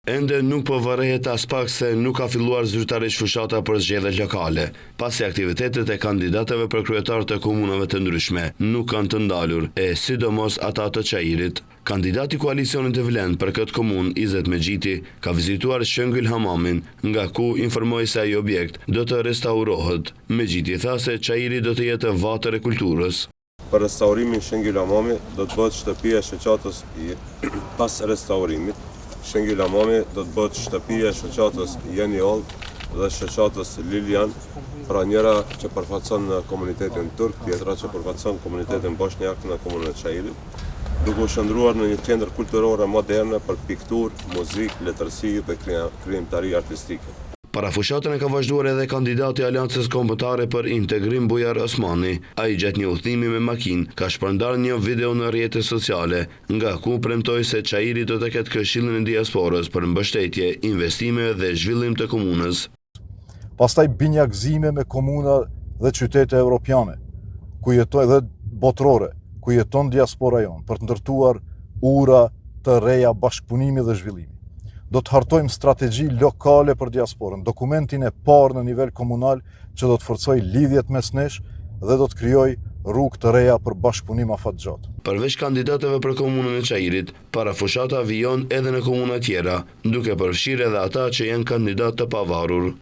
Ende nuk po vërehet aspak se nuk ka filluar zyrtarisht fushata për zgjedhjet lokale, pasi aktivitetet e kandidatëve për kryetarë të komunave të ndryshme nuk kanë të ndalur, e sidomos ata të Çairit. Kandidati i koalicionit Vlen për këtë komunë, Izet Mexhiti, ka vizituar Shëngyl Hamamin, nga ku informoi se ai objekt do të restaurohet. Mexhiti tha se Çairi do të jetë vatër e kulturës. Për restaurimin Shëngyl Hamami do të bëhet shtëpia e shoqatës pas restaurimit, Shëngyl Hamami do të bëhet shtëpia e shoqatës Jeni Oll dhe shoqatës Lilian, pra njëra që përfaqëson komunitetin turk, tjetra që përfaqëson komunitetin boshnjak në komunën e Çairit, duke u shndërruar në një qendër kulturore moderne për pikturë, muzikë, letërsi dhe krijimtari artistike. Parafushatën e ka vazhduar edhe kandidati i Aleancës Kombëtare për Integrim Bujar Osmani. Ai gjatë një udhëtimi me makinë ka shpërndarë një video në rrjete sociale, nga ku premtoi se Çairi do të ketë Këshillin e Diasporës për mbështetje, investime dhe zhvillim të komunës. Pastaj binjakëzime me komuna dhe qytete europiane, ku jetojnë dhe botërore, ku jeton diaspora jonë, për të ndërtuar ura të reja bashkëpunimi dhe zhvillimi. Do të hartojmë strategji lokale për diasporën, dokumentin e parë në nivel komunal që do të forcojë lidhjet mes nesh dhe do të krijojë rrugë të reja për bashkëpunim afatgjatë. Përveç kandidatëve për komunën e Çairit, parafushata vijon edhe në komuna tjera, duke përfshirë edhe ata që janë kandidatë të pavarur.